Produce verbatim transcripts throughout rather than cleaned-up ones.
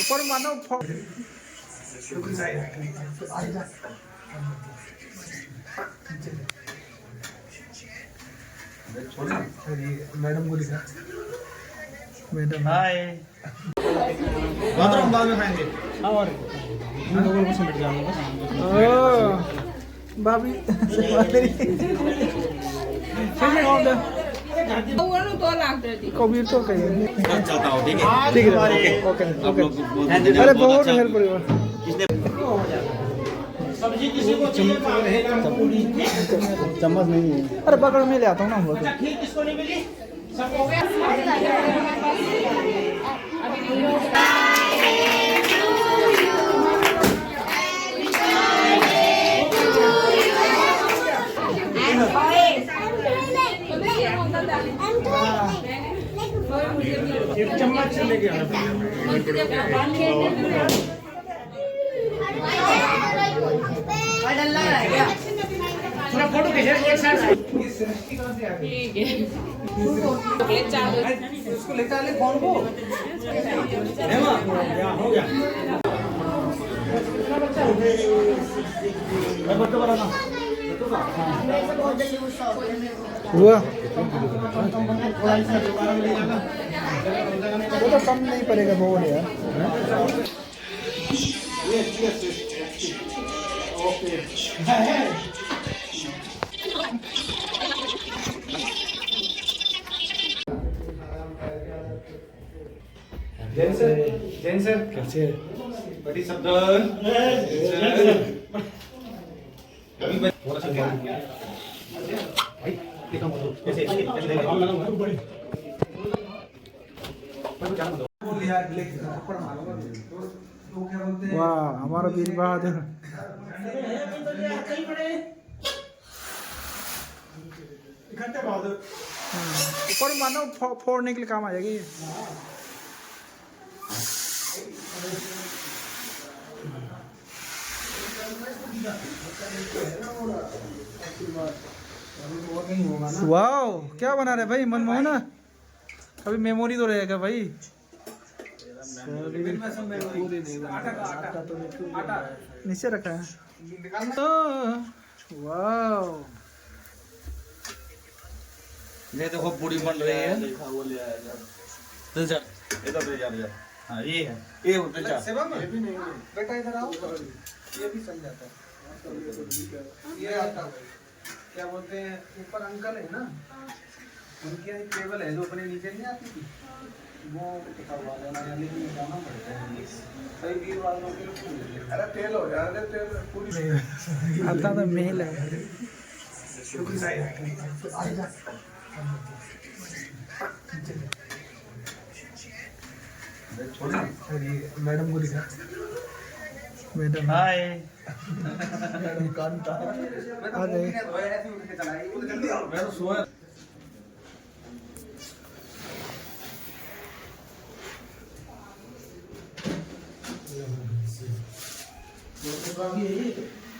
ऊपर मानो फ- मैडम को दिखा। मैडम। हाय। बाथरूम बाद में खाएंगे। हाँ, और इन लोगों को समेट जाऊंगा बस। ओ, भाभी। ठीक है, और दे। कबीर तो कहिए। चलता हो, ठीक है? ठीक है, ओके, ओके। अरे, बहुत हेल्प करेगा। चम्मच नहीं है। अरे, पकड़, मैं ले आता हूँ ना हम लोग। एक चम्मच से लेके आना पड़ेगा। थोड़ा फोटो खींचे, एक साइड से। ठीक है। चॉकलेट चालू। इसको लेता ले फोन को। है ना? हो गया, हो गया। हुआ। वो तो कम नहीं पड़ेगा, बहुत है यार। Jain sir, Jain sir. कैसे? बड़ी शब्द। वाह, हमारा वीर बहादुर। हाँ। ऊपर मानो फो-, फोड़ने के लिए काम आ जाएगी ये। वाओ, क्या बना रहे भाई मनमोहन? अभी मेमोरी तो रहेगा भाई। नीचे रखा है। वाओ। ये देखो पूरी बन रही है। दिलचस्प। इधर ले जा, ले जा। हाँ, ये है। ये हो, दिलचस्प। ये भी नहीं है। बेटा इधर आओ। ये भी चल जाता है। ये आता है। क्या बोलते हैं, ऊपर अंकल है ना, उनके यहाँ एक टेबल है जो अपने नीचे नहीं आती थी, वो करवा लेना यार, लेकिन जाना पड़ता है। कई वीरवार लोग के लिए। अरे तेल हो यार, अरे तेल पूरी। आता तो मेल है। मैडम को दिखा। मैडम हाय। मैडम कांता। अरे मैं तो सोया।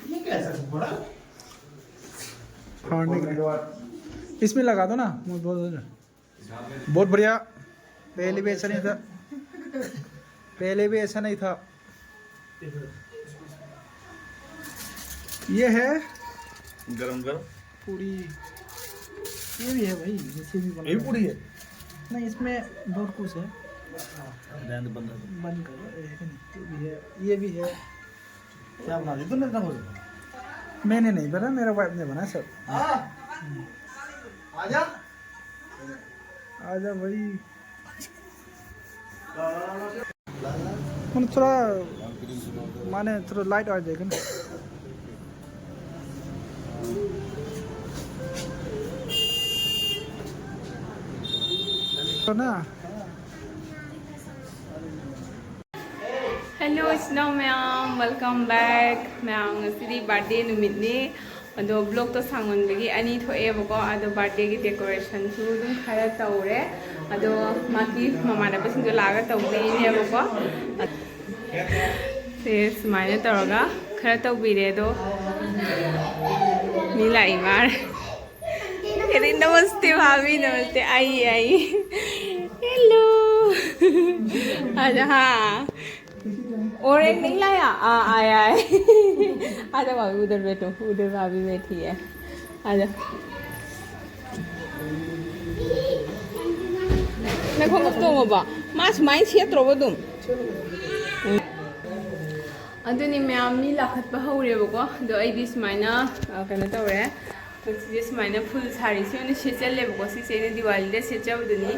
ये कैसा बड़ा? फाड़ने के लिए। इसमें लगा दो ना, बहुत, बहुत बढ़िया। पहले भी ऐसा नहीं था, पहले भी ऐसा नहीं था। ये है गरम गरम। पूरी, ये भी है भाई, जैसे भी बना ये भी पूरी है। नहीं, इसमें बहुत कुछ है। रहने दे, बंद कर दो। बंद करो, ये भी है, ये भी है। क्या बना दी तूने इतना कुछ? मैंने नहीं बना, मेरा वाइफ ने बनाया सब। आजा। आजा भाई। ਹੁਣ ਥੋੜਾ, माने थोड़ा लाइट आ जाएगा ना। तो ना। Hello, it's now ma'am. Welcome back. ꯃꯌꯥꯝ ꯉꯁꯤꯗꯤ ꯕꯥꯔꯗꯦ ꯅꯨꯃꯤꯠꯅꯤ꯫ ꯑꯗꯣ ꯕ꯭ꯂꯣꯛꯇꯣ ꯁꯥꯡꯃꯟꯕꯒꯤ ꯑꯅꯤ ꯊꯣꯛꯑꯦꯕꯀꯣ꯫ ꯑꯗꯣ ꯕꯥꯔꯗꯦꯒꯤ ꯗꯦꯀꯣꯔꯦꯁꯟꯁꯨ ꯑꯗꯨꯝ ꯈꯔ ꯇꯧꯔꯦ꯫ ꯑꯗꯣ ꯃꯥꯒꯤ ꯃꯃꯥꯟꯅꯕꯁꯤꯡꯗꯣ ꯂꯥꯛꯑꯒ ꯇꯧꯕꯤꯔꯤꯅꯦꯕꯀꯣ꯫ ꯁꯦ ꯁꯨꯃꯥꯏꯅ ꯇꯧꯔꯒ ꯈꯔ ꯇꯧꯕꯤꯔꯦ꯫ ꯑꯗꯣ ꯃꯤ ꯂꯥꯛꯏ ꯃꯥꯔꯦ꯫ अरे नमस्ते भाभी, नमस्ते। आइए, आइए। हेलो। अच्छा, हाँ। ऑरेंज नहीं लाया? हाँ, आया है। आजा भाभी, उधर बैठो, उधर भाभी बैठी है। आजा। ꯅꯈꯣꯡꯎꯞ ꯇꯣꯡꯉꯕꯣ? ꯃꯥ ꯁꯨꯃꯥꯏꯅ ꯁꯦꯠꯇ꯭ꯔꯣꯕ ꯑꯗꯨꯝ? ꯎꯝ꯫ ꯑꯗꯨꯅꯤ ꯃꯌꯥꯝ ꯃꯤ ꯂꯥꯈꯠꯄ ꯍꯧꯔꯦꯕꯀꯣ꯫ ꯑꯗꯣ ꯑꯩꯗꯤ ꯁꯨꯃꯥꯏꯅ, ꯑ, ꯀꯩꯅꯣ ꯇꯧꯔꯦ꯫ ꯄꯨꯟꯁꯤꯁꯦ ꯁꯨꯃꯥꯏꯅ ꯐꯨꯜ ꯁꯥꯔꯤꯁꯦ ꯑꯣꯏꯅ ꯁꯦꯠꯆꯜꯂꯦꯕꯀꯣ꯫ ꯁꯤꯁꯦ ꯑꯩꯅ ꯗꯤꯋꯥꯂꯤꯗ ꯁꯦꯠꯆꯕꯗꯨꯅꯤ꯫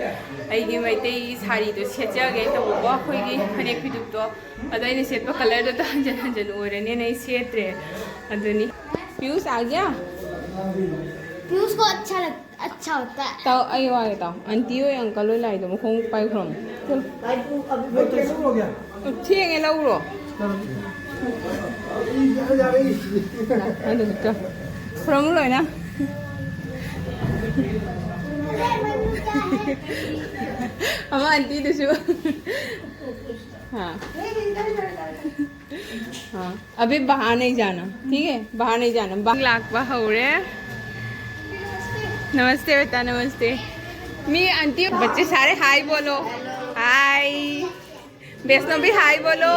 ꯑꯩꯒꯤ ꯃꯩꯇꯩ ꯁꯥꯔꯤꯗꯣ ꯁꯦꯠꯆꯒꯦ ꯇꯧꯕꯀꯣ, ꯑꯩꯈꯣꯏꯒꯤ ꯐꯅꯦꯛ ꯐꯤꯗꯨꯛꯇꯣ꯫ ꯑꯗꯣ ꯑꯩꯅ ꯁꯦꯠꯄ ꯀꯂꯔꯗꯨꯗ ꯍꯟꯖꯟ ꯍꯟꯖꯟ ꯑꯣꯏꯔꯅꯦꯅ ꯑꯩ ꯁꯦꯠꯇ꯭ꯔꯦ꯫ ꯑꯗꯨꯅꯤ꯫ ꯄꯤꯌꯨꯁ, आ गया? पीयूष को अच्छा लग अच्छा होता है। ꯇꯥꯎ, ꯑꯩ ꯋꯥꯒꯦ ꯇꯥꯎ꯫ ꯑꯟꯇꯤ ꯍꯣꯏ, ꯑꯪꯀꯜ ꯍꯣꯏ ꯂꯥꯛꯏꯗꯣ ꯃꯈꯣꯡ ꯄꯥꯏꯈ꯭ꯔꯣ꯫ ꯆꯠꯂꯣ꯫ भाई, तू अभी बैठ। ꯊꯦꯡꯉꯦ, ꯂꯧꯔꯣ꯫ ꯂꯥꯛ, ꯑꯗꯨ ꯆꯠꯂꯣ꯫ ꯈꯨꯔꯨꯝꯃꯨ ꯂꯣꯏꯅ꯫ ꯑꯃ ꯑꯟꯇꯤꯗꯨꯁꯨ꯫ ꯍꯥ꯫ हाँ, अभी बाहर नहीं जाना, ठीक है? बाहर नहीं जाना। बा-, लाकबा हो रहे। नमस्ते बेटा, नमस्ते। मी आंटी, बच्चे सारे हाय बोलो। हाय। वैष्णव भी हाय बोलो।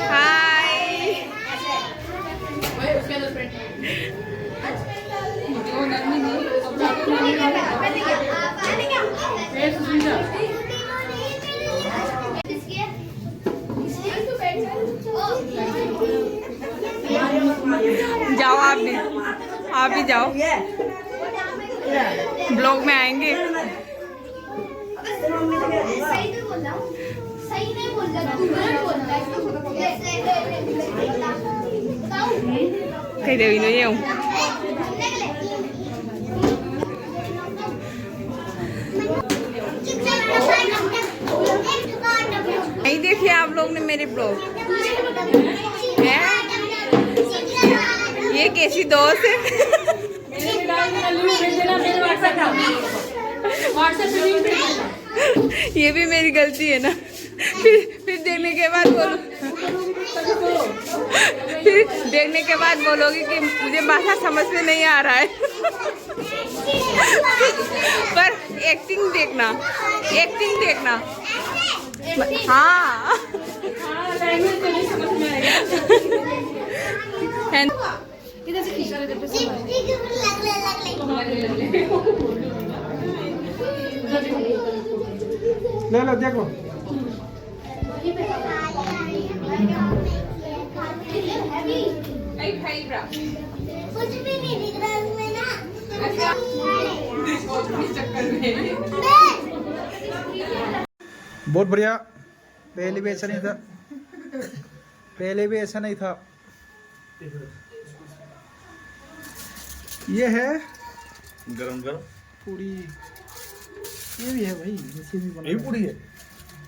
हाय। जाओ आप भी, आप भी जाओ। ब्लॉग में आएंगे। सही नहीं बोल रहा, तू गलत बोल रहा है। कैसे? बताओ। ꯀꯩꯗꯧꯔꯤꯅꯣ ꯌꯦꯡꯉꯨ꯫ नहीं देखे आप लोग ने मेरे ब्लॉग? हैं? ये कैसी दोस्त है? ये भी मेरी गलती है ना। फिर, फिर देखने के बाद बोलो, फिर देखने के बाद बोलोगे कि मुझे भाषा समझ में नहीं आ रहा है। एक्टिंग देखना, एक्टिंग देखना। हाँ। ले लो, देखो। ऐ भाई ब्रा। कुछ भी नहीं दिख रहा उसमें ना। अच्छा। चक्कर में। बहुत बढ़िया। पहले भी ऐसा नहीं था। पहले भी ऐसा नहीं था। ये है गरम गरम। पूरी। ये भी है भाई, इसी भी बना ये भी पूरी है।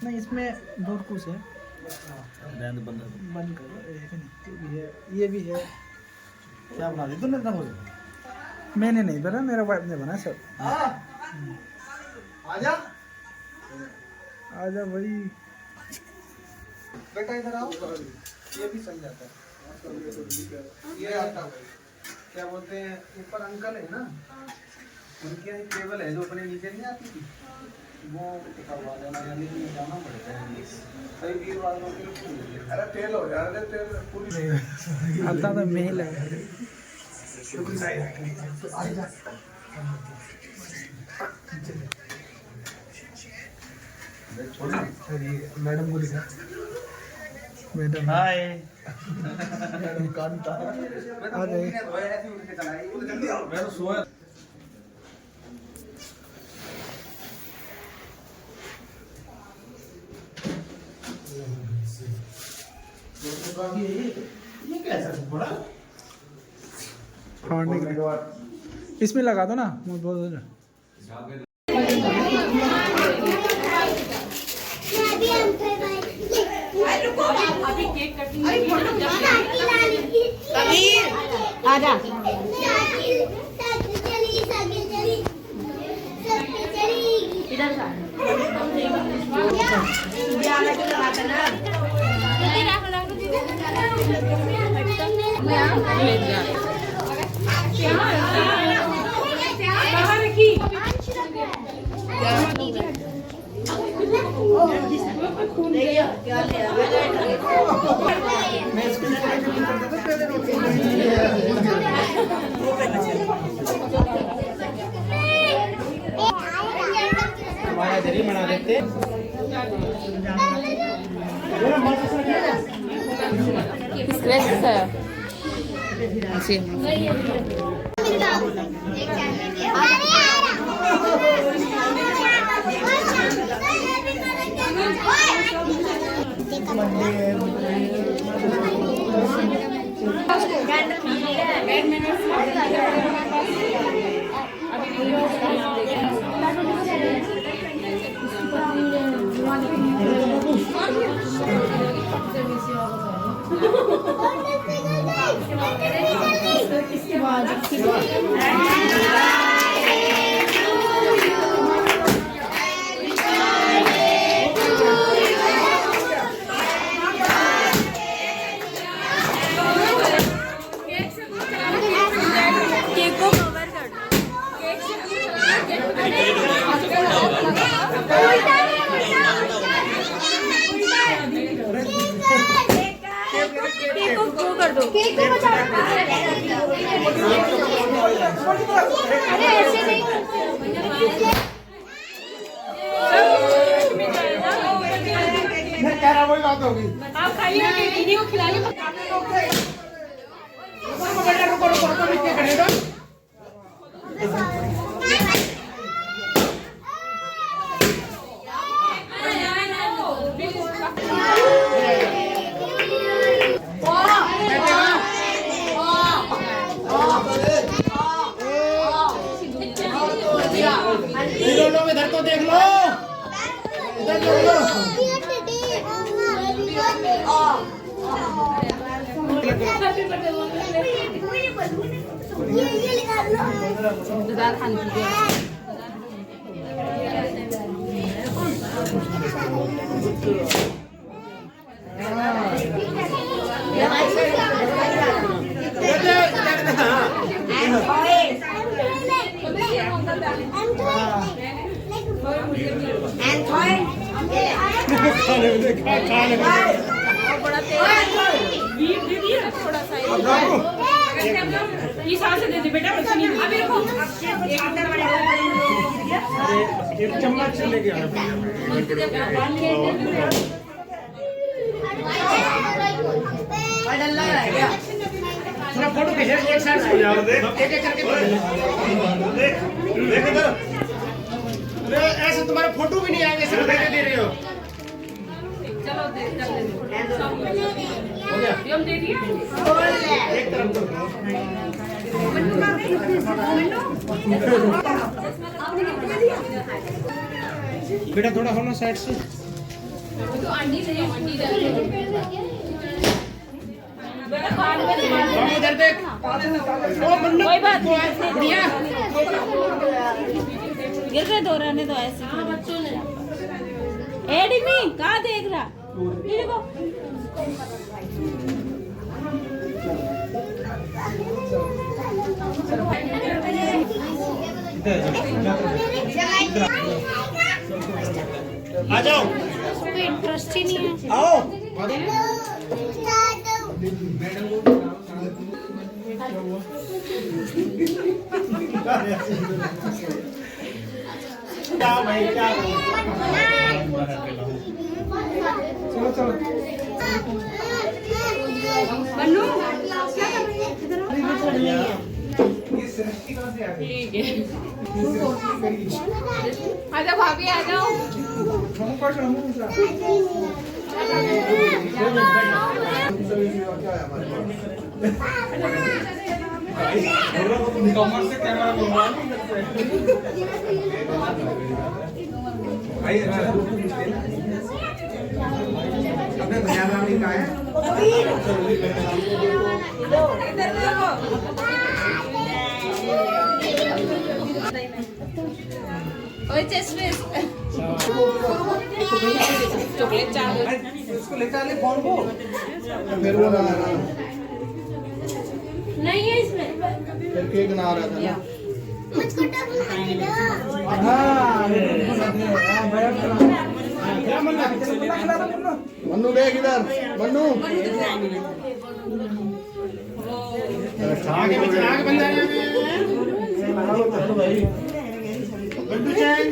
नहीं, इसमें दो कुछ है। रहने दे बंद कर। बंद करो, ये भी नहीं, ये भी है, ये भी है। क्या बना दी तूने इतना कुछ? मैंने नहीं बना, मेरा वाइफ ने बना सब। आजा। आजा भाई। बेटा इधर आओ। ये भी चल जाता है। ये आता है। क्या बोलते हैं, ऊपर अंकल है ना, उनके यहाँ एक टेबल है जो अपने नीचे नहीं आती थी, वो करवा देना, यानी कि जाना पड़ता है। कई वीरवार को फिर अरे तेल हो यार, अरे तेल पूरी आता तो मेल है। मैडम को दिखा। मैडम हाय। मैडम कांता। आ गए। मैं तो सोया। ये कैसा बड़ा? फाड़ने के लिए। इसमें लगा दो ना, मुझे बहुत। अभी हम थे भाई। अभी केक कटिंग। आजा। साइकिल चली, साइकिल चली। साइकिल चली। इधर से। बाहर रखी। स्क्रैच है। ऐसे। केक को कवर कर दो। केक को वो कर दो। केक को बचा लो। अरे, ऐसे नहीं। मैं कह रहा, वही बात होगी। आप खाइए, दीदी को खिलाइए। रुको, रुको, रुको, रुको, रुको, रुको, रुको। इधर लो, इधर तो देख लो, इधर देख लो। खाने में देखा, खाने में देखा। और बड़ा तेज है। थोड़ा सा ये। इस हाथ से दे दे बेटा, बच्चे नहीं। अभी रुको। अरे, एक चम्मच से लेके आना पड़ेगा। थोड़ा फोटो खींचे, एक साइड से हो जाओ। एक एक करके। देख, देख इधर। अरे, ऐसे तुम्हारे फोटो भी नहीं आएंगे, सिर्फ बैठे दे रहे हो। चलो, दे, कर लेते हैं। हो गया? ये हम दे दिए? एक तरफ तो। बेटा, थोड़ा हो ना साइड से। तो आंटी नहीं, आंटी। बाबू, इधर देख। ओ, मन्नू। कोई बात नहीं। बढ़िया। गिर गए दो, रहने दो ऐसे। हाँ, बच्चों ने। ए डिमी, कहाँ देख रहा? ये देखो। आ जाओ। कोई इंटरेस्ट ही नहीं है। आओ। क्या भाई, क्या? चलो, चलो। मन्नू, क्या कर रही है? इधर आओ। ठीक है। आजा भाभी, आ जाओ। कमर से कैमरा घुमा नहीं सकते। भाई, अच्छा। अपने भैया नाम लिखा है। ओए, चश्मे। चॉकलेट चालू। इसको लेकर आ ले फोन को। मेरे को ना, ना। नहीं है इसमें। फिर केक ना आ रहा था ना। मुझको तो बुला के दो। हाँ, मेरे को बुला के दो। हाँ, भाई, अब तो। मन्नू बैग इधर। मन्नू। आगे बच्चे, आगे बन जाएंगे। गुड्डू चैन।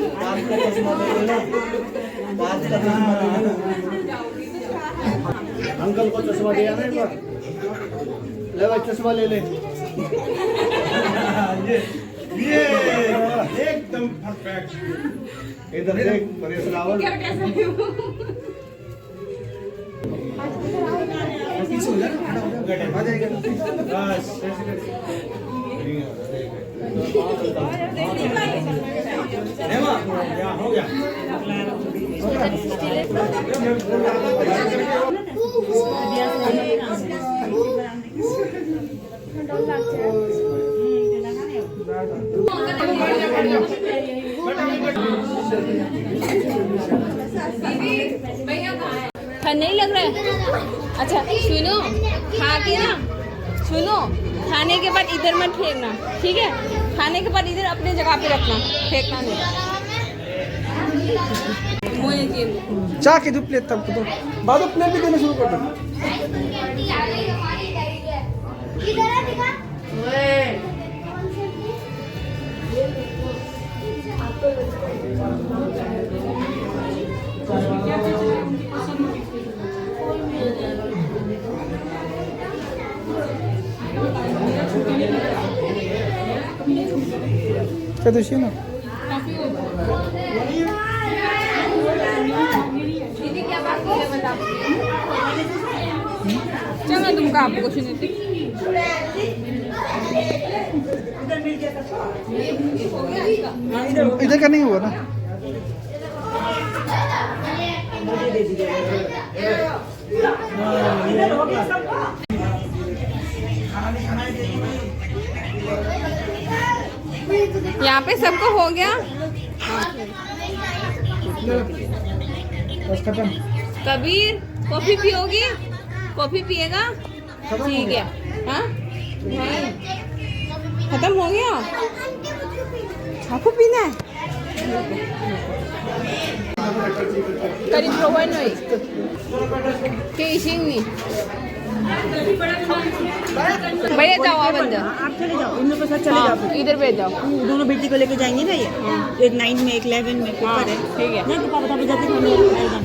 अंकल को चश्मा दिया ना एक बार। ले भाई, चश्मा ले ले। ये, ये एकदम परफेक्ट। इधर देख, परेश रावल। क्या, कैसा है वो? पीछे हो जा ना, खड़ा हो जा। आ जाएगा। बस, ऐसे करके। रेवा, या, हो गया। ठंड नहीं लग रहा है? अच्छा सुनो, खा के ना, सुनो, खाने के बाद इधर मत फेंकना, ठीक है? खाने के बाद इधर अपने जगह पे रखना, फेंकना नहीं। चाह के दो प्लेट तब तो, बाद में प्लेट भी देना शुरू कर दो। ꯀꯩꯗꯧꯁꯤꯅꯣ? ꯆꯪꯉ ꯑꯗꯨꯝ ꯀꯥꯞꯄꯣ, ꯀꯩꯁꯨ ꯅꯠꯇꯦ꯫ इधर का नहीं हुआ ना? यहाँ पे सबको हो गया। बस खत्म। कबीर, कॉफी पियोगी? कॉफी पिएगा? खत्म हो ठीक गया। है। हाँ, खत्म हो गया। ꯍꯥ, ꯈꯨꯄꯤꯅꯦ꯫ ꯀꯔꯤ ꯐ꯭ꯂꯣꯋꯔ ꯅꯣꯏ? ꯀꯩ ꯏꯁꯤꯡꯅꯤ? भैया जाओ आप अंदर। आप चले जाओ, इन लोग के साथ चले हाँ, जाओ। इधर बैठ जाओ। वो दोनों बेटी को लेके जाएंगे ना ये। हाँ। एक नाइन में, एक इलेवन में पेपर है। ठीक है। नहीं तो पापा, पापा जाते हैं, हम लोग आएगा।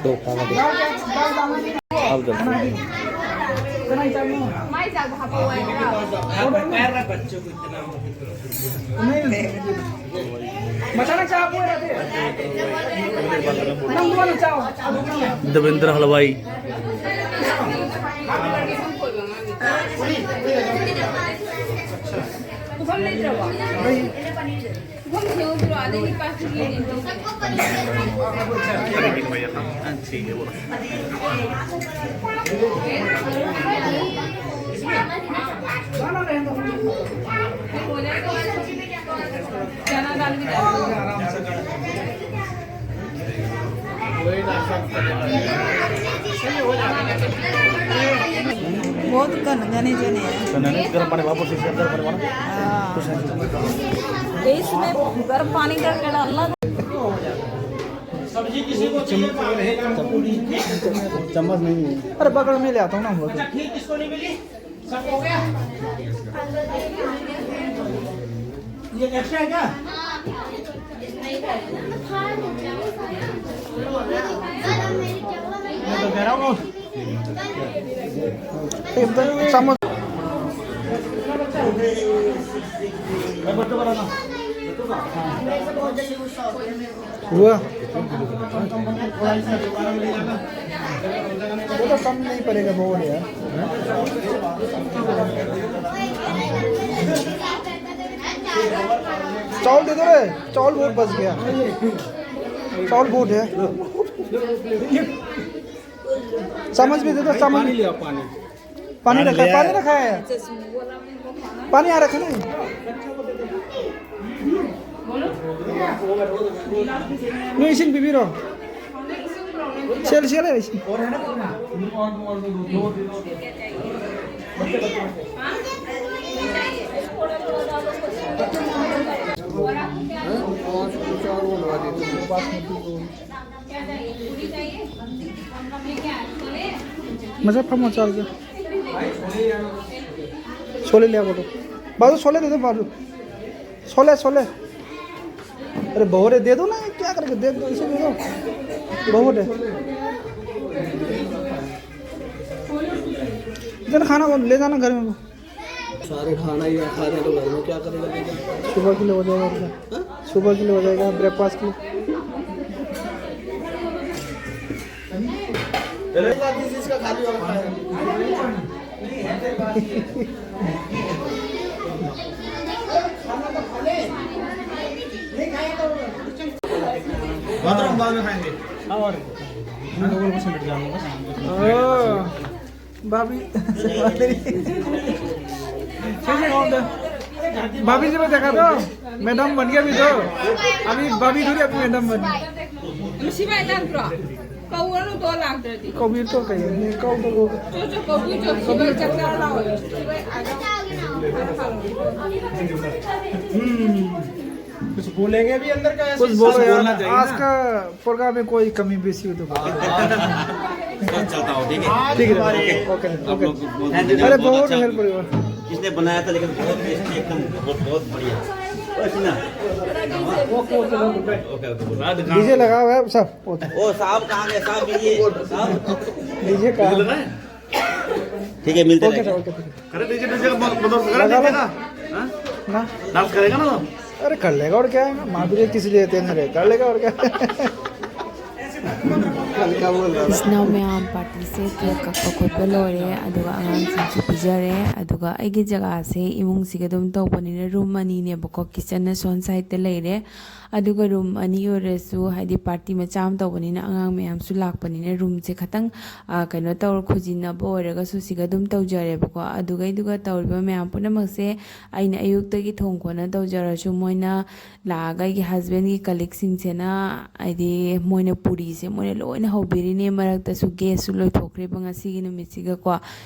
दो पापा दे। अब जल्दी। बच्चों को इतना नहीं, नहीं। मचाना चाह, आप वो रहते हैं। नंदू वाला चाह। देवेंद्र हलवाई। बहुत घने घने जने हैं। तो मैंने गर्म पानी वापस इसे अंदर भरवाना। हाँ। तो शायद इसमें गर्म पानी का केड़ा अलग। चम्मच नहीं है। अरे, बगल में ले आता हूँ ना, हम लोग। अच्छा, खीर किसको नहीं मिली? सबको हो गया? ये एक्स्ट्रा है क्या? मैं तो कह रहा हूँ। एकदम समझ। हुआ। वो तो कम नहीं पड़ेगा, बहुत है यार। चावल दे दो रे, चावल बहुत बच गया। चावल बहुत है। समझ भी दे दो, समझ। पानी लिया, पानी। पानी रखा है, पानी रखा है। पानी यहाँ रखा ना। नहीं, इसी में पी रहा। चल, चल, इसी। और है ना? और, और, और दो, दो, दो। बच्चे, बच्चे, बच्चे। ꯃꯁꯛ ꯐꯝꯃ ꯆꯥꯔꯒꯦ꯫ ꯁꯣꯂꯦ ꯂꯩ ꯍꯥꯏꯕꯗꯣ꯫ ꯕꯥꯁꯨ ꯁꯣꯂꯦ ꯂꯩꯗꯣ ꯕꯥꯁꯨ꯫ ꯁꯣꯂꯦ, ꯁꯣꯂꯦ꯫ अरे बहुत है, दे दो ना, क्या करेगा, दे दो, इसे दे दो, बहुत है। इधर खाना ले जाना घर में। सारे खाना ही खा रहे तो घर में क्या करेगा लेके? सुबह के लिए हो जाएगा और क्या? हाँ? सुबह के लिए हो जाएगा, ब्रेकफास्ट के लिए। चलो, एक बार किसी चीज का खाली हो रखा है। बाथरूम बाद में खाएंगे। हाँ, और हम लोगों को समेट जाऊंगा बस। हाँ। भाभी। कैसे कौन था? भाभी जी को देखा तो मैडम बन गया अभी तो। अभी भाभी थोड़ी, अभी मैडम बन गई। ꯃꯁꯤ ꯃꯥꯏ ꯂꯥꯛꯇ꯭ꯔꯣ? ꯀꯧꯔꯅꯨꯗꯣ, ꯂꯥꯛꯇ꯭ꯔꯗꯤ꯫ ꯀꯧꯕꯤꯔꯣ ꯀꯩꯅꯣ? ꯀꯧ, ꯀꯧ, ꯀꯧ꯫ ꯆꯣ, ꯆꯣ, ꯀꯧꯕꯤꯌꯨ ꯆꯣ꯫ ꯁꯤꯕꯥꯏ ꯆꯥꯛ ꯆꯥꯔ ꯂꯥꯛꯑꯣ꯫ ꯁꯤꯕꯥꯏ ꯑꯥꯗ ꯍꯥꯟꯅ ꯍꯥꯜꯂꯣ꯫ कुछ बोलेंगे अभी अंदर का, कुछ बोलो यार। बोलना चाहिए आज ना। का प्रोग्राम में कोई कमी बेसी हो तो बोलो। सब चलता हो, ठीक है? ठीक है, ओके, आप ओके। लोग बोल दीजिए, अरे, बहुत बहुत अच्छा। हेल्प हुआ। किसने बनाया था, लेकिन बहुत टेस्टी, एकदम बहुत, बहुत बढ़िया। ओ, सुना। Okay, okay, okay. Okay, okay, बोलो। डीजे लगा हुआ है सब, ओके। ओ, साहब कहाँ गए? साहब, ये, साहब। डीजे कहाँ? डीजे लगा है? ठीक है, मिलते ओके रहेंगे। सर, ओके, ठीक है। करे डीजे, डीजे का बंदोबस्त करे लगा लो। डीजे का? हाँ? ना। डांस करेगा ना वो? अरे, कर लेगा, और क्या है ना, माधुरी किस लिए इतने रे, कर लेगा, और क्या। ꯏꯆꯤꯟ ꯏꯅꯥꯎ ꯃꯌꯥꯝ ꯄꯥꯔꯇꯤꯁꯦ ꯀꯦꯛ ꯀꯛꯄ ꯈꯣꯠꯄ ꯂꯣꯏꯔꯦ, ꯑꯗꯨꯒ ꯑꯉꯥꯡꯁꯤꯡꯁꯨ ꯄꯤꯖꯔꯦ꯫ ꯑꯗꯨꯒ ꯑꯩꯒꯤ ꯖꯒꯥꯁꯦ ꯏꯃꯨꯡꯁꯤꯒ ꯑꯗꯨꯝ ꯇꯧꯕꯅꯤꯅ ꯔꯨꯝ ꯑꯅꯤꯅꯦꯕꯀꯣ, ꯀꯤꯠꯆꯟꯅ ꯁꯣꯝ ꯁꯥꯏꯗꯇ ꯂꯩꯔꯦ, ꯑꯗꯨꯒ ꯔꯨꯝ ꯑꯅꯤ ꯑꯣꯏꯔꯁꯨ, ꯍꯥꯏꯗꯤ ꯄꯥꯔꯇꯤ ꯃꯆꯥ ꯑꯃ ꯇꯧꯕꯅꯤꯅ ꯑꯉꯥꯡ ꯃꯌꯥꯝꯁꯨ ꯂꯥꯛꯄꯅꯤꯅ ꯔꯨꯝꯁꯦ ꯈꯇꯪ, ꯑ, ꯀꯩꯅꯣ ꯇꯧꯔ ꯈꯨꯖꯤꯟꯅꯕ ꯑꯣꯏꯔꯒꯁꯨ ꯁꯤꯒ ꯑꯗꯨꯝ ꯇꯧꯖꯔꯦꯕꯀꯣ꯫ ꯑꯗꯨꯒꯩꯗꯨꯒ ꯇꯧꯔꯤꯕ ꯃꯌꯥꯝ ꯄꯨꯝꯅꯃꯛꯁꯦ ꯑꯩꯅ ꯑꯌꯨꯛꯇꯒꯤ ꯊꯣꯡ ꯈꯣꯠꯅ ꯇꯧꯖꯔꯁꯨ ꯃꯣꯏꯅ ꯂꯥꯛꯑꯒ ꯑꯩꯒꯤ ꯍꯁꯕꯦꯟꯒꯤ ꯀꯂꯤꯛꯁꯤꯡꯁꯤꯅ, ꯍꯥꯏꯗꯤ ꯃꯣꯏꯅ ꯄꯨꯔꯤꯁꯦ ꯃꯣꯏꯅ ꯂꯣꯏꯅ ꯍꯧꯕꯤꯔꯤꯅꯦ꯫ ꯃꯔꯛꯇꯁꯨ ꯒꯦꯁꯁꯨ ꯂꯣꯏꯊꯣꯛꯈ꯭ꯔꯦꯕ ꯉꯁꯤꯒꯤ ꯅꯨꯃꯤꯠꯁꯤꯒꯀꯣ꯫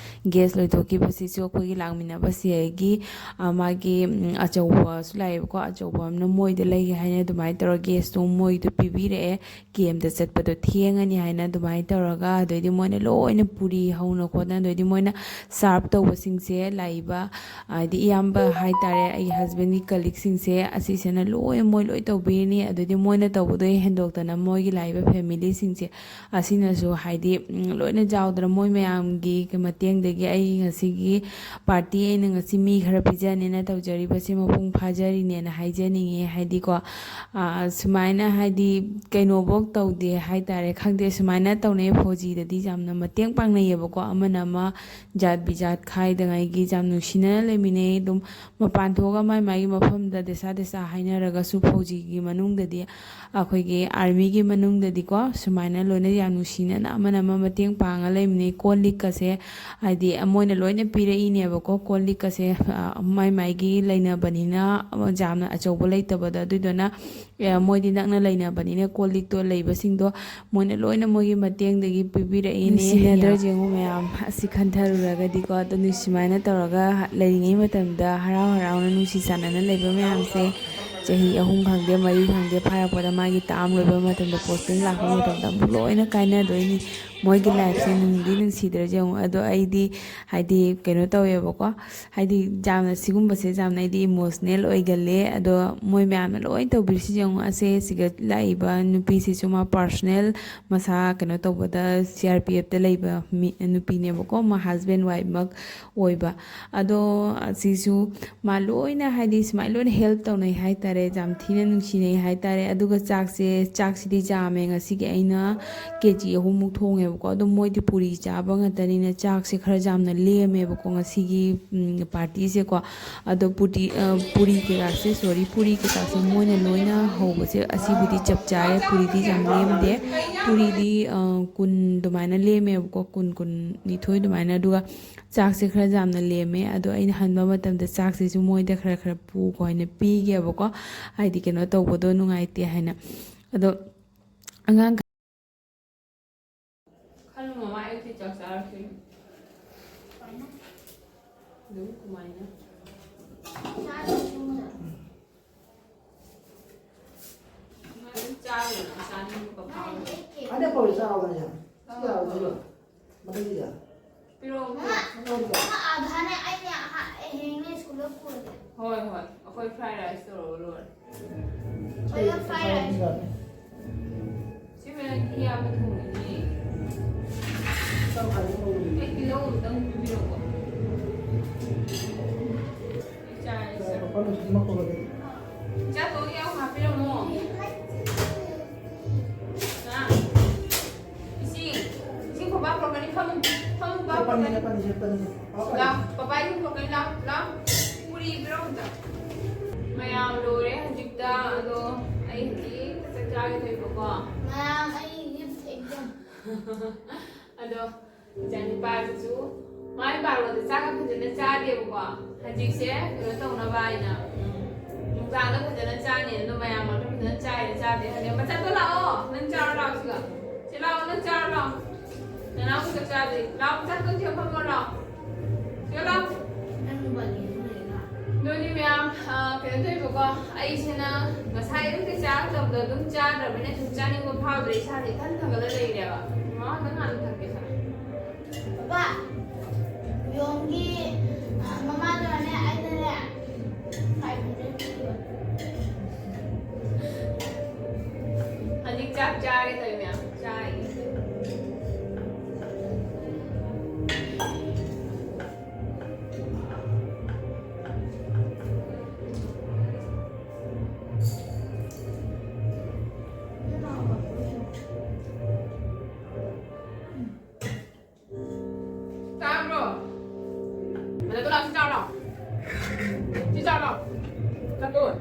ꯒꯦꯁ ꯂꯣꯏꯊꯣꯛꯈꯤꯕꯁꯤꯁꯨ ꯑꯩꯈꯣꯏꯒꯤ ꯂꯥꯛꯃꯤꯟꯅꯕꯁꯤ ꯑꯩꯒꯤ, ꯑ, ꯃꯥꯒꯤ, ꯎꯝ, ꯑꯆꯧꯕꯁꯨ ꯂꯥꯛꯑꯦꯕꯀꯣ꯫ ꯑꯆꯧꯕ ꯑꯃꯅ ꯃꯣꯏꯗ ꯂꯩꯒꯦ ꯍꯥꯏꯅ ꯑꯗꯨꯃꯥꯏꯅ ꯇꯧꯔꯒ ꯒꯦꯁꯇꯣ ꯃꯣꯏꯗ ꯄꯤꯕꯤꯔꯛꯑꯦ꯫ ꯀꯦꯝꯇ ꯆꯠꯄꯗꯣ ꯊꯦꯡꯉꯅꯤ ꯍꯥꯏꯅ ꯑꯗꯨꯃꯥꯏꯅ ꯇꯧꯔꯒ, ꯑꯗꯩꯗꯤ ꯃꯣꯏꯅ ꯂꯣꯏꯅ ꯄꯨꯔꯤ ꯍꯧꯅ ꯈꯣꯠꯅ, ꯑꯗꯩꯗꯤ ꯃꯣꯏꯅ ꯁꯥꯔꯞ ꯇꯧꯕꯁꯤꯡꯁꯦ ꯂꯥꯛꯏꯕ, ꯍꯥꯏꯗꯤ ꯏꯌꯥꯝꯕ ꯍꯥꯏꯇꯥꯔꯦ, ꯑꯩꯒꯤ ꯍꯁꯕꯦꯟꯒꯤ ꯀꯂꯤꯛꯁꯤꯡꯁꯦ, ꯑꯁꯤꯁꯤꯅ ꯂꯣꯏ, ꯃꯣꯏ ꯂꯣꯏ ꯇꯧꯕꯤꯔꯅꯤ꯫ ꯑꯗꯩꯗꯤ ꯃꯣꯏꯅ ꯇꯧꯕꯗꯣ ꯍꯦꯟꯗꯣꯛꯇꯅ ꯃꯣꯏꯒꯤ ꯂꯥꯛꯏꯕ ꯐꯦꯃꯤꯂꯤꯁꯤꯡꯁꯦ, ꯑꯁꯤꯅꯁꯨ ꯍꯥꯏꯗꯤ, ꯎꯝ, ꯂꯣꯏꯅ ꯌꯥꯎꯗꯅ ꯃꯣꯏ ꯃꯌꯥꯝꯒꯤ ꯃꯇꯦꯡꯗꯒꯤ ꯑꯩ ꯉꯁꯤꯒꯤ ꯄꯥꯔꯇꯤ ꯑꯩꯅ ꯉꯁꯤ ꯃꯤ ꯈꯔ ꯄꯤꯖꯅꯤꯅ ꯇꯧꯖꯔꯤꯕꯁꯤ ꯃꯄꯨꯡ ꯐꯥꯖꯔꯤꯅꯦꯅ ꯍꯥꯏꯖꯅꯤꯡꯉꯦ꯫ ꯍꯥꯏꯗꯤꯀꯣ, ꯑ, ꯁꯨꯃꯥꯏꯅ ꯍꯥꯏꯗꯤ ꯀꯩꯅꯣꯐꯧ ꯇꯧꯗꯦ ꯍꯥꯏꯇꯥꯔꯦ, ꯈꯪꯗꯦ, ꯁꯨꯃꯥꯏꯅ ꯇꯧꯅꯩ꯫ ꯐꯧꯖꯤꯗꯗꯤ ꯌꯥꯝꯅ ꯃꯇꯦꯡ ꯄꯥꯡꯅꯩꯌꯦꯕꯀꯣ, ꯑꯃꯅ ꯑꯃ ꯖꯥꯠ ꯕꯤꯖꯥꯠ ꯈꯥꯏꯗꯉꯩꯒꯤ ꯌꯥꯝ ꯅꯨꯡꯁꯤꯅꯅ ꯂꯩꯃꯤꯟꯅꯩ꯫ ꯑꯗꯨꯝ ꯃꯄꯥꯟ ꯊꯣꯛꯑꯒ ꯃꯥꯏ ꯃꯥꯏꯒꯤ ꯃꯐꯝꯗ ꯗꯦꯁꯥ ꯗꯦꯁꯥ ꯍꯥꯏꯅꯔꯒꯁꯨ, ꯐꯧꯖꯤꯒꯤ ꯃꯅꯨꯡꯗꯗꯤ, ꯑꯩꯈꯣꯏꯒꯤ ꯑꯥꯔꯃꯤꯒꯤ ꯃꯅꯨꯡꯗꯗꯤꯀꯣ, ꯁꯨꯃꯥꯏꯅ ꯂꯣꯏꯅ ꯌꯥꯝ ꯅꯨꯡꯁꯤꯅꯅ ꯑꯃꯅ ꯑꯃ ꯃꯇꯦꯡ ꯄꯥꯡꯉ ꯂꯩꯃꯤꯟꯅꯩ꯫ ꯀꯣꯜ ꯂꯤꯛꯀꯁꯦ ꯍꯥꯏꯗꯤ ꯃꯣꯏꯅ ꯂꯣꯏꯅ ꯄꯤꯔꯛꯏꯅꯦꯕꯀꯣ꯫ ꯀꯣꯜ ꯂꯤꯛꯀꯁꯦ, ꯑ, ꯃꯥꯏ ꯃꯥꯏꯒꯤ ꯂꯩꯅꯕꯅꯤꯅ ꯌꯥꯝꯅ ꯑꯆꯧꯕ ꯂꯩꯇꯕꯗ, ꯑꯗꯨꯏꯗꯨꯅ, ꯑꯦ, ꯃꯣꯏꯗꯤ ꯅꯛꯅ ꯂꯩꯅꯕꯅꯤꯅ ꯀꯣꯜ ꯂꯤꯛꯇꯣ ꯂꯩꯕꯁꯤꯡꯗꯣ ꯃꯣꯏꯅ ꯂꯣꯏꯅ ꯃꯣꯏꯒꯤ ꯃꯇꯦꯡꯗꯒꯤ ꯄꯤꯕꯤꯔꯛꯏꯅꯦ꯫ ꯅꯨꯡꯁꯤꯅꯗ꯭ꯔ ꯌꯦꯡꯉꯨ ꯃꯌꯥꯝ, ꯑꯁꯤ ꯈꯟꯊꯔꯨꯔꯒꯗꯤꯀꯣ꯫ ꯑꯗꯨ ꯅꯨꯡꯁꯤ-, ꯁꯨꯃꯥꯏꯅ ꯇꯧꯔꯒ ꯂꯩꯔꯤꯉꯩ ꯃꯇꯝꯗ ꯍꯔꯥꯎ ꯍꯔꯥꯎꯅ ꯅꯨꯡꯁꯤ ꯆꯥꯟꯅꯅ ꯂꯩꯕ ꯃꯌꯥꯝꯁꯦ ꯆꯍꯤ ꯑꯍꯨꯝ ꯈꯪꯗꯦ, ꯃꯔꯤ ꯈꯪꯗꯦ ꯐꯥꯔꯛꯄꯗ, ꯃꯥꯒꯤ ꯇꯥꯝ ꯂꯣꯏꯕ ꯃꯇꯝꯗ, ꯄꯣꯁꯇꯤꯡ ꯂꯥꯛꯄ ꯃꯇꯝꯗ ꯑꯃꯨꯛ ꯂꯣꯏꯅ ꯀꯥꯏꯅꯗꯣꯏꯅꯤ꯫ ꯃꯣꯏꯒꯤ ꯂꯥꯏꯐꯁꯦ ꯅꯨꯡꯗꯤ ꯅꯨꯡꯁꯤꯗ꯭ꯔ ꯌꯦꯡꯉꯨ꯫ ꯑꯗꯣ ꯑꯩꯗꯤ ꯍꯥꯏꯗꯤ ꯀꯩꯅꯣ ꯇꯧꯋꯦꯕꯀꯣ, ꯍꯥꯏꯗꯤ ꯌꯥꯝꯅ ꯁꯤꯒꯨꯝꯕꯁꯦ ꯌꯥꯝꯅ ꯑꯩꯗꯤ ꯏꯃꯣꯁꯅꯦꯜ ꯑꯣꯏꯒꯜꯂꯦ꯫ ꯑꯗꯣ ꯃꯣꯏ ꯃꯌꯥꯝꯅ ꯂꯣꯏ ꯇꯧꯕꯤꯔꯤꯁꯤ ꯌꯦꯡꯉꯨ꯫ ꯑꯁꯦ ꯁꯤꯒ ꯂꯥꯛꯏꯕ ꯅꯨꯄꯤꯁꯤꯁꯨ ꯃꯥ ꯄꯥꯔꯁꯣꯅꯦꯜ ꯃꯁꯥ ꯀꯩꯅꯣ ꯇꯧꯕꯗ ꯁꯤ ꯑꯥꯔ ꯄꯤ ꯑꯦꯐꯇ ꯂꯩꯕ ꯃꯤ, ꯅꯨꯄꯤꯅꯦꯕꯀꯣ, ꯃꯥ ꯍꯁꯕꯦꯟ ꯋꯥꯏꯐꯃꯛ ꯑꯣꯏꯕ꯫ ꯑꯗꯣ ꯑꯁꯤꯁꯨ ꯃꯥ ꯂꯣꯏꯅ ꯍꯥꯏꯗꯤ ꯁꯨꯃꯥꯏꯅ ꯂꯣꯏꯅ ꯍꯦꯜꯞ ꯇꯧꯅꯩ ꯍꯥꯏꯇꯥꯔꯦ, ꯌꯥꯝ ꯊꯤꯅ ꯅꯨꯡꯁꯤꯅꯩ ꯍꯥꯏꯇꯥꯔꯦ꯫ ꯑꯗꯨꯒ ꯆꯥꯛꯁꯦ, ꯆꯥꯛꯁꯤꯗꯤ ꯌꯥꯝꯃꯦ ꯉꯁꯤꯒꯤ ꯑꯩꯅ ꯀꯦ ꯖꯤ ꯑꯍꯨꯝꯃꯨꯛ ꯊꯣꯡꯉꯦꯕꯀꯣ꯫ ꯑꯗꯣ ꯃꯣꯏꯗꯤ ꯄꯨꯔꯤ ꯆꯥꯕ ꯉꯥꯛꯇꯅꯤꯅ ꯆꯥꯛꯁꯦ ꯈꯔ ꯌꯥꯝꯅ ꯂꯦꯝꯃꯦꯕꯀꯣ ꯉꯁꯤꯒꯤ, ꯎꯝ, ꯄꯥꯔꯇꯤꯁꯦꯀꯣ꯫ ꯑꯗꯣ ꯄꯨꯔꯤ, ꯑ, ꯄꯨꯔꯤ ꯀꯩꯀꯥꯁꯦ, ꯁꯣꯔꯤ, ꯄꯨꯔꯤ ꯀꯩꯀꯥꯁꯦ ꯃꯣꯏꯅ ꯂꯣꯏꯅ ꯍꯧꯕꯁꯦ ꯑꯁꯤꯕꯨꯗꯤ ꯆꯞ ꯆꯥꯔꯦ꯫ ꯄꯨꯔꯤꯗꯤ ꯌꯥꯝ ꯂꯦꯝꯗꯦ꯫ ꯄꯨꯔꯤꯗꯤ, ꯑ, ꯀꯨꯟ ꯑꯗꯨꯃꯥꯏꯅ ꯂꯦꯝꯃꯦꯕꯀꯣ, ꯀꯨꯟ, ꯀꯨꯟꯅꯤꯊꯣꯏ ꯑꯗꯨꯃꯥꯏꯅ꯫ ꯑꯗꯨꯒ ꯆꯥꯛꯁꯦ ꯈꯔ ꯌꯥꯝꯅ ꯂꯦꯝꯃꯦ꯫ ꯑꯗꯣ ꯑꯩꯅ ꯍꯟꯕ ꯃꯇꯝꯗ ꯆꯥꯛꯁꯤꯁꯨ ꯃꯣꯏꯗ ꯈꯔ ꯈꯔ ꯄꯨꯈꯣ ꯍꯥꯏꯅ ꯄꯤꯒꯦꯕꯀꯣ, ꯍꯥꯏꯗꯤ ꯀꯩꯅꯣ ꯇꯧꯕꯗꯣ ꯅꯨꯡꯉꯥꯏꯇꯦ ꯍꯥꯏꯅ꯫ ꯑꯗꯣ ꯑꯉꯥꯡ ꯍꯣꯏ, ꯆꯥꯎꯕꯅꯦ꯫ ꯁꯤ ꯌꯥꯔꯣꯏ, ꯁꯤ ꯂꯣꯏ꯫ ꯃꯊꯛꯀꯤꯁꯦ꯫ ꯄꯤꯔꯛꯑꯣ, ꯄꯤꯔꯛꯑꯣ꯫ ꯑꯃ ꯑꯥꯗꯥꯅꯦ, ꯑꯩꯅ ꯍ-, ꯍꯌꯦꯡꯅꯦ ꯁ꯭ꯀꯨꯜꯗ ꯄꯨꯔꯒꯦ꯫ ꯍꯣꯏ, ꯍꯣꯏ, ꯑꯩꯈꯣꯏ fried rice ꯇꯧꯔꯒ ꯂꯣꯏꯔꯦ꯫ ꯑꯩꯈꯣꯏꯗ fried rice꯫ ꯁꯤ ꯃꯌꯥꯝ ꯏꯌꯥꯝꯕ ꯊꯣꯡꯉꯤꯅꯦ꯫ ꯑꯩ ꯇꯤꯜꯍꯧ ꯑꯝꯇꯪ ꯄꯤꯕꯤꯔꯛꯑꯣ꯫ ꯑꯩ ꯆꯥꯔꯦ, ꯆꯥꯔꯦ꯫ ꯆꯥꯛ ꯊꯣꯡ ꯌꯥꯎ ꯍꯥꯞꯄꯤꯔꯝꯃꯣ꯫ ꯍꯥ? ꯏꯁꯤꯡ, ꯏꯁꯤꯡ ꯈꯣꯡꯕꯥꯛ ꯄꯨꯔꯛꯀꯅꯤ, ꯐꯃꯨꯡ, ꯐꯃꯨꯡ ꯄꯥꯛ ꯄꯨꯔꯛꯀꯅꯤ꯫ ꯂꯥꯎ, ꯄꯄꯥ ꯏꯁꯤꯡ ꯄꯨꯔꯛꯀꯅꯤ, ꯂꯥꯎ, ꯂꯥꯎ꯫ ꯄꯨꯔꯤ ꯄꯤꯔꯛꯑꯣ ꯑꯝꯇ꯫ ꯃꯌꯥꯝ ꯂꯣꯏꯔꯦ ꯍꯧꯖꯤꯛꯇ, ꯑꯗꯣ ꯑꯩ ꯍꯧꯖꯤꯛ ꯆꯥꯛ ꯆꯥꯒꯦ ꯇꯧꯔꯤꯕꯀꯣ꯫ ꯃꯌꯥꯝ, ꯑꯩ ꯍꯤꯞ exam꯫ ꯑꯗꯣ ꯏꯆꯥꯅꯨꯄꯥꯁꯤꯁꯨ ꯃꯥꯏ ꯕꯥꯔꯣꯗ ꯆꯥꯛꯀ ꯐꯖꯅ ꯆꯥꯗꯦꯕꯀꯣ꯫ ꯍꯧꯖꯤꯛꯁꯦ ꯀꯩꯅꯣ ꯇꯧꯅꯕ ꯍꯥꯏꯅ, ꯎꯝ, ꯅꯨꯡꯗꯥꯡꯗ ꯐꯖꯅ ꯆꯥꯅꯤ, ꯑꯗꯣ ꯃꯌꯥꯝ ꯃꯔꯛꯇ ꯐꯖꯅ ꯆꯥꯏꯔ ꯆꯥꯗꯦ ꯈꯪꯗꯦ꯫ ꯃꯆꯥꯇꯣ ꯂꯥꯛꯑꯣ, ꯅꯪ ꯆꯥꯔꯣ ꯂꯥꯛꯑꯣ ꯁꯤꯒ꯫ ꯁꯤ ꯂꯥꯛꯑꯣ, ꯅꯪ ꯆꯥꯔꯣ ꯂꯥꯛꯑꯣ꯫ ꯅꯅꯥꯎ ꯆꯥꯛ ꯆꯥꯗ꯭ꯔꯤ꯫ ꯂꯥꯛꯑꯣ, ꯃꯆꯥꯇꯣ ꯁꯤꯗ ꯐꯝꯃꯣ ꯂꯥꯛꯑꯣ꯫ ꯁꯤꯗ ꯂꯥꯛꯑꯣ꯫ ꯅꯣꯏꯅꯤ ꯃꯌꯥꯝ, ꯑ, ꯀꯩꯅꯣ ꯇꯧꯋꯦꯕꯀꯣ, ꯑꯩꯁꯤꯅ ꯉꯁꯥꯏ ꯑꯌꯨꯛꯇꯤ ꯆꯥꯒꯗꯕꯗꯣ ꯑꯗꯨꯝ ꯆꯥꯗ꯭ꯔꯕꯅꯤꯅ ꯁꯨꯝ ꯆꯥꯅꯤꯡꯕ ꯐꯥꯎꯗ꯭ꯔꯦ, ꯏꯁꯥꯁꯦ ꯏꯊꯟ ꯊꯟꯒꯠꯂ ꯂꯩꯔꯦꯕ꯫ ꯃꯃꯥ ꯈꯛꯇꯪ ꯍꯥꯟꯅ ꯊꯛꯀꯦ ꯁꯥ꯫ ꯄꯄꯥ, ꯌꯣꯡꯒꯤ, ꯑ, ꯃꯃꯥꯗꯨꯅꯅꯦ, ꯑꯩꯅꯅꯦ, five hundred ꯄꯤꯕ꯫ ꯍꯧꯖꯤꯛ ꯆꯥꯛ ꯆꯥꯒꯦ ꯇꯧꯔꯤ ꯃꯌꯥꯝ, ꯆꯥꯔꯒꯦ꯫ ꯇꯥꯕ꯭ꯔꯣ? ꯃꯅꯥꯇꯣꯟ ꯂꯥꯛꯑꯣ, ꯁꯤ ꯆꯥꯔꯣ ꯂꯥꯛꯑꯣ꯫ ꯁꯤ ꯆꯥꯔꯣ ꯂꯥꯛꯑꯣ꯫ ꯅꯥꯇꯣꯟ꯫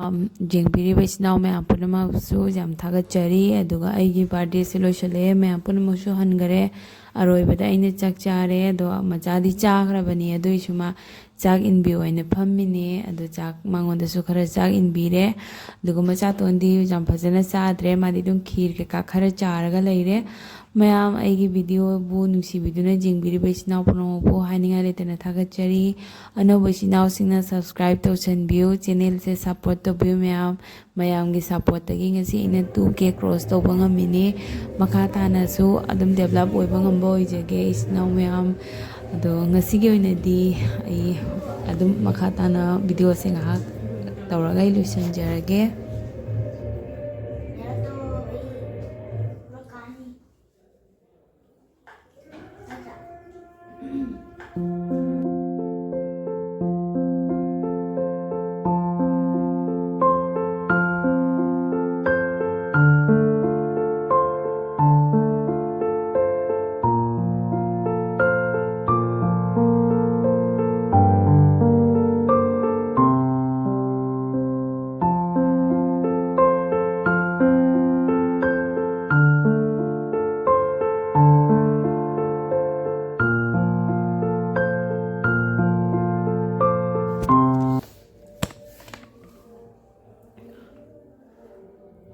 ꯑꯝ, ꯌꯦꯡꯕꯤꯔꯤꯕ ꯏꯆꯤꯟ ꯏꯅꯥꯎ ꯃꯌꯥꯝ ꯄꯨꯝꯅꯃꯛꯁꯨ ꯌꯥꯝ ꯊꯥꯒꯠꯆꯔꯤ꯫ ꯑꯗꯨꯒ ꯑꯩꯒꯤ birthdayꯁꯦ ꯂꯣꯏꯁꯤꯜꯂꯛꯑꯦ, ꯃꯌꯥꯝ ꯄꯨꯝꯅꯃꯛꯁꯨ ꯍꯟꯈꯔꯦ꯫ ꯑꯔꯣꯏꯕꯗ ꯑꯩꯅ ꯆꯥꯛ ꯆꯥꯔꯦ꯫ ꯑꯗꯣ ꯃꯆꯥꯗꯤ ꯆꯥꯈ꯭ꯔꯕꯅꯤ, ꯑꯗꯨꯏꯁꯨ ꯃꯥ ꯆꯥꯛ ꯏꯟꯕꯤꯌꯣ ꯍꯥꯏꯅ ꯐꯝꯃꯤꯅꯦ꯫ ꯑꯗꯣ ꯆꯥꯛ ꯃꯉꯣꯟꯗꯁꯨ ꯈꯔ ꯆꯥꯛ ꯏꯟꯕꯤꯔꯦ꯫ ꯑꯗꯨꯒ ꯃꯆꯥꯇꯣꯟꯗꯤ ꯌꯥꯝ ꯐꯖꯅ ꯆꯥꯗ꯭ꯔꯦ, ꯃꯥꯗꯤ ꯑꯗꯨꯝ ꯈꯤꯔ ꯀꯩꯀꯥ ꯈꯔ ꯆꯥꯔꯒ ꯂꯩꯔꯦ꯫ ꯃꯌꯥꯝ, ꯑꯩꯒꯤ ꯚꯤꯗꯤꯑꯣꯕꯨ ꯅꯨꯡꯁꯤꯕꯤꯗꯨꯅ ꯌꯦꯡꯕꯤꯔꯤꯕ ꯏꯆꯤꯟ ꯏꯅꯥꯎ ꯄꯨꯝꯅꯃꯛꯄꯨ ꯍꯥꯏꯅꯤꯡꯉꯥꯏ ꯂꯩꯇꯅ ꯊꯥꯒꯠꯆꯔꯤ꯫ ꯑꯅꯧꯕ ꯏꯆꯤꯟ ꯏꯅꯥꯎꯁꯤꯡꯅ subscribe ꯇꯧꯁꯟꯕꯤꯌꯨ, channelꯁꯦ support ꯇꯧꯕꯤꯌꯨ ꯃꯌꯥꯝ꯫ ꯃꯌꯥꯝꯒꯤ supportꯇꯒꯤ ꯉꯁꯤ ꯑꯩꯅ two K cross ꯇꯧꯕ ꯉꯝꯃꯤꯅꯤ꯫ ꯃꯈꯥ ꯇꯥꯅꯁꯨ ꯑꯗꯨꯝ develop ꯑꯣꯏꯕ ꯉꯝꯕ ꯑꯣꯏꯖꯒꯦ ꯏꯆꯤꯟ ꯏꯅꯥꯎ ꯃꯌꯥꯝ꯫ ꯑꯗꯣ ꯉꯁꯤꯒꯤ ꯑꯣꯏꯅꯗꯤ ꯑꯩ ꯑꯗꯨꯝ ꯃꯈꯥ ꯇꯥꯅ ꯚꯤꯗꯤꯑꯣꯁꯦ ꯉꯥꯏꯍꯥꯛ ꯇꯧꯔꯒ ꯑꯩ ꯂꯣꯏꯁꯤꯟꯖꯔꯒꯦ꯫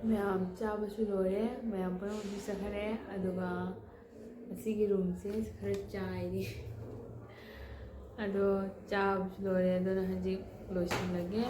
ꯃꯌꯥꯝ ꯆꯥꯕꯁꯨ ꯂꯣꯏꯔꯦ, ꯃꯌꯥꯝ ꯄꯨꯝꯅꯃꯛꯁꯨ ꯆꯠꯈꯔꯦ꯫ ꯑꯗꯨꯒ ꯑꯁꯤꯒꯤ roomꯁꯦ ꯈꯔ ꯆꯥꯏꯔꯤ꯫ ꯑꯗꯣ ꯆꯥꯕꯁꯨ ꯂꯣꯏꯔꯦ, ꯑꯗꯨꯅ ꯍꯧꯖꯤꯛ ꯂꯣꯏꯁꯤꯜꯂꯒꯦ꯫